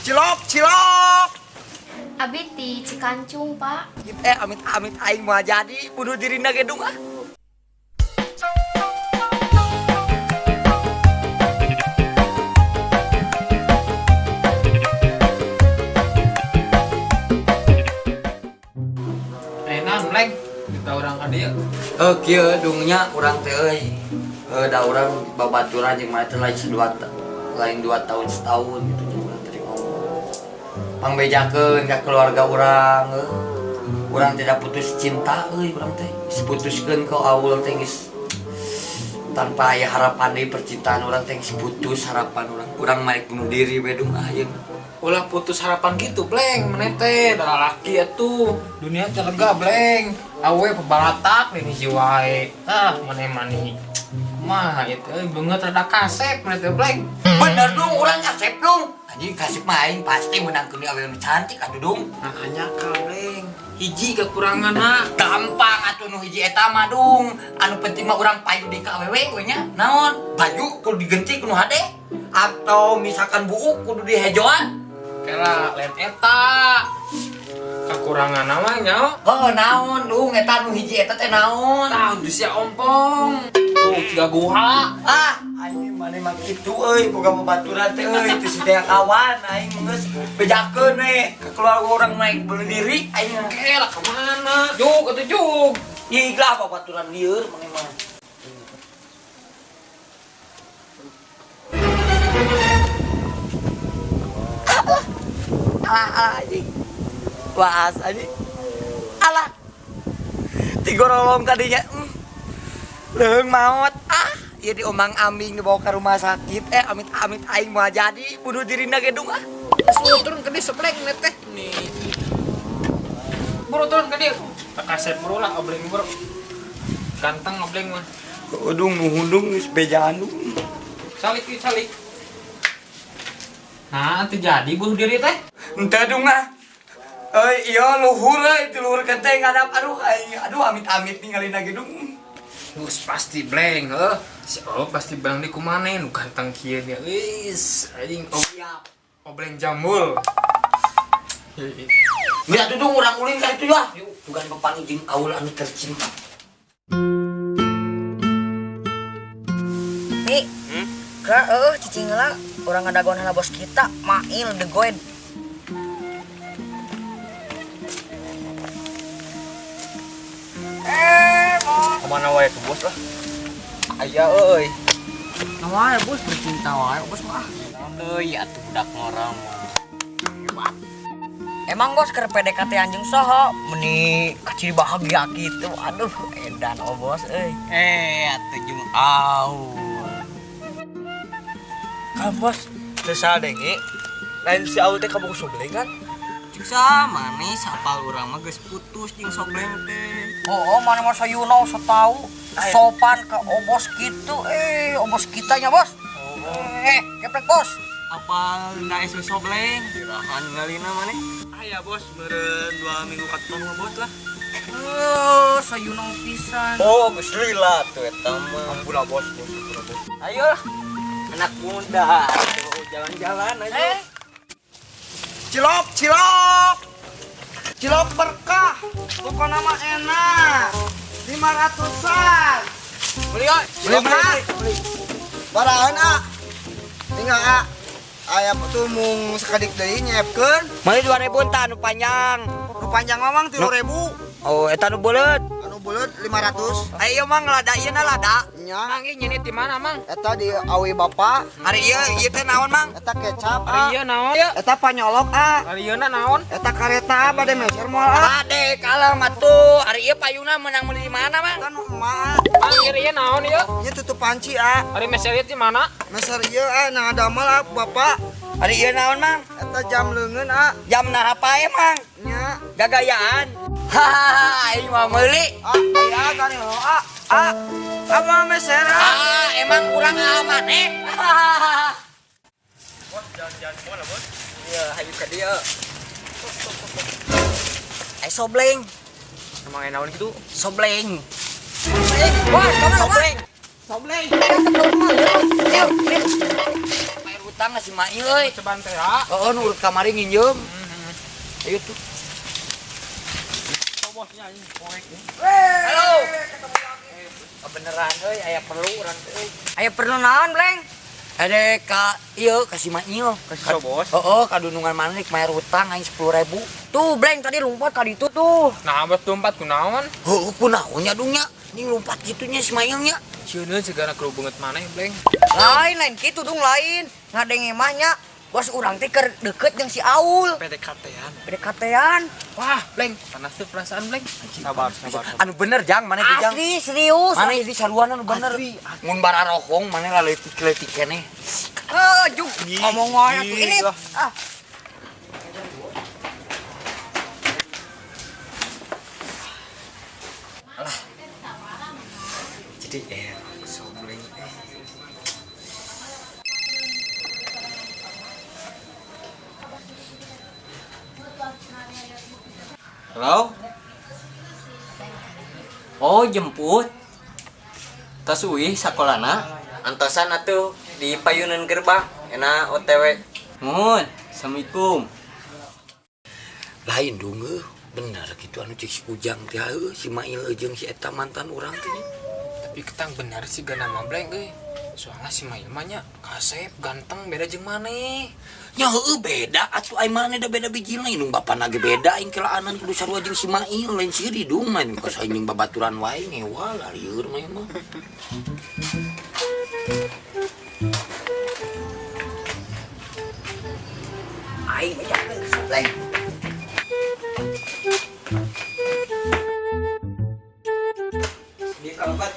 Cilok, cilok. Abi ti Cikancung, Pak. Eh, amit amit aing mah jadi bunuh diri na gedung ah. Eh, nah, Leng. Kita orang ka dieu. Eh, kieu dungnya urang teh euy. Eh, da urang babaturan jeung maneh teh lain lain 2 tahun, setahun gitu jeung urang tadi ngomong. Pangbejakeun ka keluarga urang euy. Urang tidak putus cinta euy, urang teh. Geus putuskeun ke Aul teh, geus tanpa aya harapan deui. Percintaan urang teh geus putus harapan urang. Urang mah bunuh diri we, dung, ah ayeuna. Ulah putus harapan gitu, Bleng. Maneh teh da lalaki atuh. Dunia teh lega, Bleng. Awe pebalatak ini jiwae. Ah, maneh mani. Mah itu euy beungeut rada kasep maneh teh, Bleng. Bener dong, urang kasep dong. Anjing, kasep mah aing pasti menangkeun awewe nu cantik atuh, dong. Nah, hanya ka, Bleng. Hiji kekuranganna. Gampang atuh nu hiji eta mah, dung. Anu penting mah urang payu di ka awewe we nya. Naon? Baju kudu digenti ku nu hade atau misalkan buuk kudu dihejoan. Kela lain eta. Kekurangan mah nya. Oh, naon dung eta nu hiji eta teh naon? Tah, geus sia ompong. Tuh, tiga guha. Ah, aing maneh mah kitu euy, boga babaturan teh euy, teu teh kawan aing geus bejakeun we ka keluarga urang naik bunuh diri aing. Kela kemana? Juk atuh juk. Ih lah, babaturan lieur maneh mah. Alah, alah, anjing. Waas anjing. Alah. Tigorolong tadinya. Leung maot. Ah, ieu diomang ambing dibawa ke rumah sakit. Eh, amit amit aing mah jadi bunuh diri na gedung ah. Terus turun ke dia sepleng net teh. Nih. Buru turun ke dia. Tak kasep buru lah obleng buru. Ganteng obleng mah. Udung nuhun dung, geus bejaan dung. Calik ieu calik. Nah, nanti jadi bunuh diri teh. Ente dung ah. Eh, iya luhur euy, itu luhur kenteng ngadap, aduh aing, aduh, amit amit ninggalin lagi dung. Gus pasti bleng heuh. Si oh pasti bilang di kumane nu ganteng kieu nya. Wis, anjing oh, Siap. Obleng jambul. Nggak tuh dung, urang ulin ka itu ya. Bukan pepangi jeung Aul anu tercinta. Nih, kira eh cicing lah orang ngadagoan heula bos kita, Mail the Goed. Eh, bos. Kemana wae tuh bos lah? Aya euy. Nah, wae bos bercinta wae bos mah. Naon deui atuh budak ngorang mah. Emang bos keur PDKT anjing saha meni kaciri bahagia gitu. Aduh, edan oh bos euy. Eh, atuh jeung Aul. Kan bos, teu salah denge. Lain si Aul teh kabogo sobleng kan? Cuk sama nih, sapal urang mah geus putus jeung sobleng teh. Oh, oh mana mah sayuna so tau sopan ke obos gitu. Eh, obos kitanya bos. Eh, keplek bos. Apal na SW sobleng? Dirahan ngalina maneh. Aya bos, meureun 2 minggu katukang mah bos lah. Oh, sayuna pisan. Oh, geus lila tuh eta mah. Ampura bos, bos, ampura bos. Ayo lah. Anak muda, tuh jalan-jalan aja. Eh, Cilok, cilok. Cilok berkah. Pokoknya mah enak. 500-an. Beli oi. Beli, beli. Barahan ah. Tinggal ah. Aya tuh mung sakedik deui nyiepkeun. Meuli 2000 tah anu panjang. Nu panjang mah mang 3000. Oh, eta nu beuleut. Anu beuleut 500. Ayo mang lada ieu na lada. Nya. Mang ieu nyeunit di mana, Mang? Eta di awi bapak. Ari ieu ieu teh naon, Mang? Eta kecap Ari ah. ieu naon? Ieu. Eta panyolok ah. Ari ieu na naon? Eta kareta ah, bade meser moal ah. Bade kalem atuh. Ari ieu payungna menang meuli di mana, Mang? Eta nu emak ah. Mang ieu ieu naon ieu? Ieu tutup panci ah. Ari meser ieu di mana? Meser ieu ah na damel ah bapak. Ari ieu naon, Mang? Eta jam leungeun ah. Jam nah apa ya, Mang? Nya. Gagayaan. Hahaha, aing mah meuli. Ah, aya gani lo ah. Ah. Apa meser ah? Ah, emang urang aman eh. Hahaha. Bos, jalan-jalan kemana bos? Iya, hayu ka dieu. Eh sobleng, Emang naon gitu? sobleng. Wah, kamu Sobleng. Sobleng. Pakai hutang ka si Mail euy. Ceban teh ya. Heeh, nu urut kamari nginjem. Ayo tuh. Bosnya anjing poek. Halo. Beneran euy, aya perlu urang teh euy. Aya perlu naon, Bleng? Ada ka ieu ka si Mail. Ka si Sobos. Heeh, kadunungan maneh rek mayar hutang aing 10.000. Tuh, Bleng tadi lompat ka ditu tuh. Nah, bos lompat kunaon? Heuh, kunaon nya dungnya? Ning lompat kitu nya si Mailnya. Sieun segala kudu beungeut maneh, Bleng. Lain kitu dung lain. Ngadenge mah nya bos urang teh keur deket jeung si Aul. PDKT-an. PDKT-an. Wah, Bleng, panas tuh perasaan, Bleng. Sabar, sabar. Anu bener jang, maneh teh jang. Asli serius. Maneh jadi saruan anu bener. Mun bararohong maneh laleutik-leutik keneh. Heuh, juk ngomong wae atuh ini. Ah. Alah. Jadi sobleng. Halo? Oh, jemput. Tos uih sakolana. Antosan atuh di payunan gerbang. Enak OTW. Mun, Assalamualaikum. Lain dong, bener gitu anu cek si Ujang teh heuh, si Mail jeung si eta mantan urang teh. Tapi ketang bener sih gana mah Bleng euy. Soalnya si Mail mah nya kasep, ganteng, beda jeung maneh. Nya heueuh beda atuh ai maneh da beda bijilna indung bapana ge beda aing kelaanan kudu sarua jeung si Mail lain sieun hidung mah kos aing jeung babaturan wae ngewa lieur mah mah. Aing bejakeun ka Bleng. Di keempat.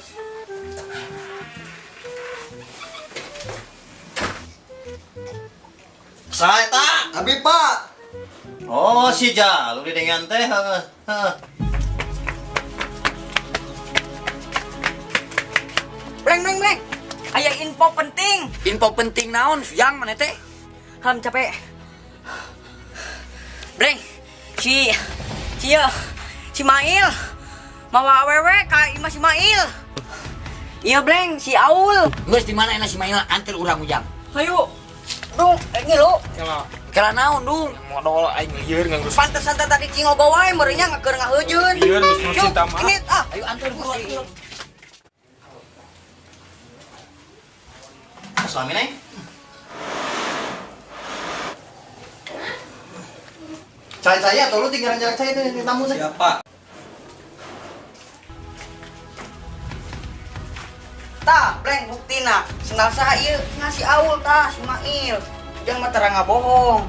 Saya tak, abi Pak. Oh si Jalu di dengan teh. Bleng bleng bleng. Aya info penting. Info penting naon siang mana teh? Ham capek. Bleng, si si Mail mawa awewe ka imah si Mail. Iya Bleng, si Aul. Geus di mana enak si Mail anter urang Ujang. Hayu. Dung, ngilu. Kela naon, Dung? Modal aing lieur nganggo. Pantesan teh tadi cingogo wae meureunnya ngeur ngaheujeuun. Lieur geus cinta mah. Ini ah, ayo anter buruan. Suami neng. Cai-cai atau lu tinggal jarak cai itu tamu teh. Siapa? Tah, Bleng buktina. Senal saha ieu? Ngasih Aul tah, si Mail. Jangan mah terang ngabohong.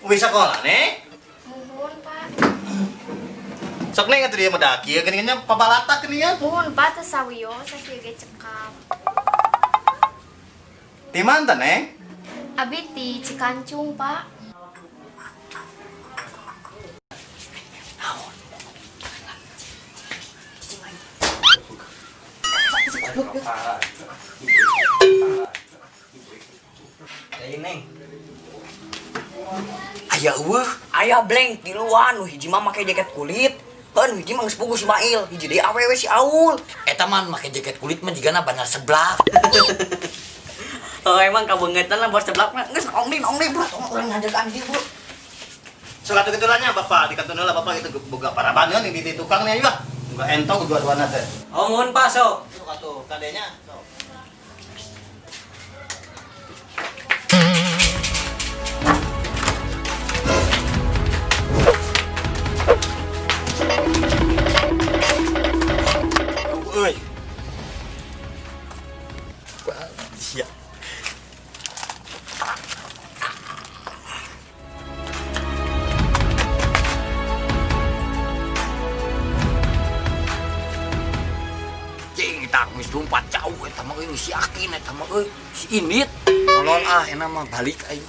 Wih sekolah nih? Muhun, Pak. Sok neng atuh dia mah kieu geuningan nya pabalatak geuningan. Muhun, Pak, teu sawios sakieu ge cekap. Di mana neng? Abi di Cikancung, Pak. Neng. Aya eueuh, aya Bleng tiluan nu hiji mah make jaket kulit. Heuh nu hiji mah geus puguh si Mail, hiji deui awewe si Aul. Eta mah make jaket kulit mah jigana bandar seblak. Oh emang kabeungetan lah bos seblak mah. Geus ong deui bro, urang ngajagaan dieu bro. Sok atuh kitu lah nya bapak dikantun heula bapak kitu boga parabaneun di tukang nih ayo. Boga entong dua-duana teh. Oh muhun Pak sok. Sok atuh kadenya sok. Euy. Sia. Cing tah geus lompat jauh eta mah euy geus yakin eta mah euy si Indit. Tolol ah enak mah balik aing.